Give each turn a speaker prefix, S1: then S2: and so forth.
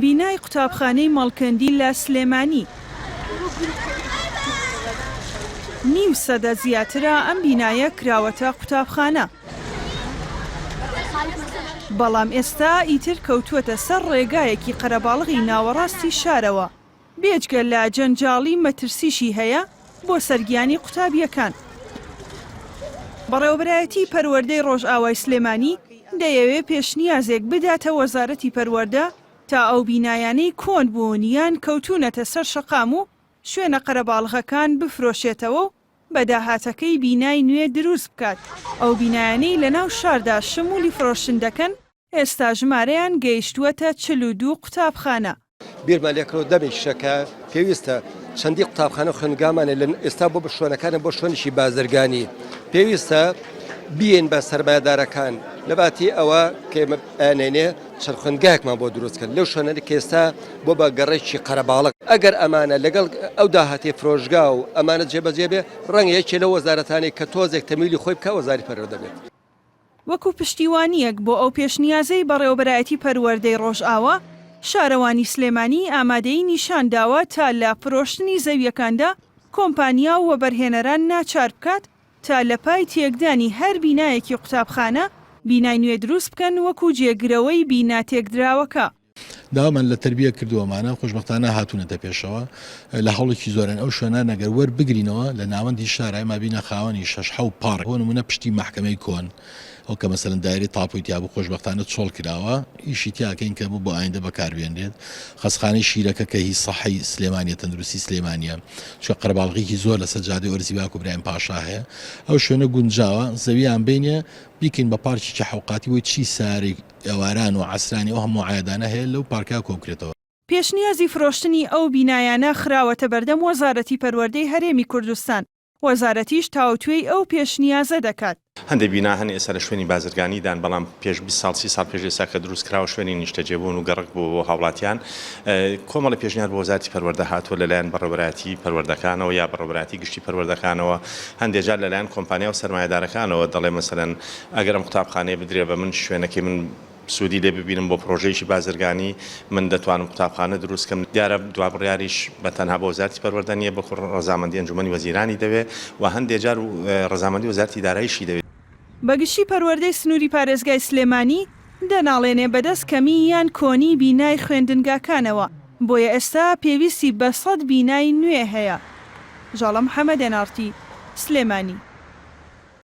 S1: بینای قوتابخانەی مەڵکەندی لە سلێمانی. نیو سەدە زیاترە ئەم بینایە کراوەتە قوتابخانە. بەڵام ئێستا ئیتر کەوتووەتە سەر ڕێگایەکی قەرەباڵغی ناوەڕاستی شارەوە، بێجگە لە جەنجاڵی مەترسیشی هەیە بۆ سەر گیانی قوتابییەکان. بەڕێوەبەرایەتی پەروەردەی ڕۆژئاوای سلێمانی دەیەوێ پێشنیازێک بداتە وەزارەتی پەروەردە تا ئەو بینایانەی کۆن بوون یان کەوتوونەتە سەر شەقام و شوێنە قەرەباڵغەکان بفرۆشێتەوە و بە داهاتەکەی بینای نوێ دروست بکات. ئەو بینایانەی لەناو شاردا شمولی فرۆشتن دەکەن ئێستا ژمارەیان گەیشتووەتە 42 قوتابخانە.
S2: بیرمان لێکردەوە دەمێکیشە کە پێویستە چەندی قوتابخانە و خوێندگامان لە ئێستا بۆ شوێنەکانە بۆ شوێنێکی بازرگانی پێویستە بیین بە سەرمایەدارەکان لەباتی ئەوە کە ئێمە ئەیانێنێ چەند خوێندگایەکمان بۆ دروست کەن لەو شوێنە کە ئێستا بۆ بە گەڕێکی قەرەباڵغ ئەگەر ئەمانە لەگەڵ ئەو داهاتی فرۆشگا و ئەمانە جێبەجێ بێ ڕەنگە یەکێ لەو وەزارەتانەی کە تۆزێک تەمیلی خۆی بکا وەزاری پەروەردە بێت.
S1: وەکو پشتیوانییەک بۆ ئەو پێشنیازەی بەڕێوەبەرایەتی پەروەردەی ڕۆژئاوا، شارەوانی سلێمانی ئامادەیی نیشانداوە تا لە فرۆشتنی زەوییەکاندا کۆمپانیا و وەبەرهێنەران ناچار بکات تا لە پای تێکدانی هەر بینایەکی قوتابخانە، بینای نوێ دروست بکەن وەکو جێگرەوەی بینا تێکدراوەکە.
S3: داوامان لە تەربیە کردووە ئەمانە خۆشبەختانە هاتوونەتە پێشەوە لە هەوڵێکی زۆرن ئەو شوێنانە گەر وەربگرینەوە لە ناوەندی شارا ئێمە بینە خاوەنی شەش حەو پارک بۆ نمونە پشتی مەحکەمەی کۆن ئەو کە مەسەلەن دایرەی تاپۆی تیا بوو خۆشبەختانە چۆڵ کراوە ئیشی تیاکەین کە بۆ بۆ ئایندە بەکاربێنرێت خەستخانەی شیرەکە کە هی سەحەی سلێمانیە تەندروستی سلێمانیە چونکە قەرەباڵغیکی زۆر لەسەر جادەی ئۆرزی باک و برایم پاشا هەیە ئەو شوێنە گونجاوە زەویان بینێ بیکەین بە پارکێکی حەوقاتی بۆی چی سارەی ئێواران و عەسرانی ئەو هەموو عایدانە هەیە لەو پارکە کۆبکرێتەوە.
S1: پێشنیازی فرۆشتنی ئەو بینایانە خراوەتە بەردەم وەزارەتی پەروەردەی هەرێمی کوردستان، وەزارەتیش تاوتوێی ئەو پێشنیازە دەکات.
S4: هەندێک بینا هەن ئێستا لە شوێنی بازرگانیدان، بەڵام پێش 20 ساڵ 30 ساڵ پێش ئێستا کە دروست کراوە شوێنی نیشتەجێبوون و گەڕەک بووە بۆ هاوڵاتیان. کۆمەڵی پێشنیار بۆ وەزارەتی پەروەردە هاتووە لەلایەن بەڕێوەبەرایەتی پەروەردەکانەوە یا بەڕێوەبەرایەتی گشتی پەروەردەکانەوە، هەندێک جار لەلایەن کۆمپانیا و سەرمایەدارەکانەوە دەڵێ مەسەلەن ئەگەر ئەم قوتابخانەیە بدرێ بە من شوێنەکەی من سوودی لێ ببینم بۆ پڕۆژەیەکی بازرگانی من دەتوانم قوتابخانە دروست کەم دیارە دوا بڕیاریش بە تەنها بۆ وەزارەتی پەروەردە نییە بەڵکو ڕەزامەندی ئەنجومەنی وەزیرانی دەوێ و هەندێ جار ڕەزامەندی وەزارەتی داراییشی دەوێ.
S1: بە گشتی پەروەردەی سنووری پارێزگای سلێمانی دەناڵێنێ بەدەست کەمی یان کۆنی بینای خوێندنگاکانەوە، بۆیە ئێستا پێویستی بە سەد بینای نوێ هەیە. ژاڵە محەمەد، ئێن ئاڕ تی، سلێمانی.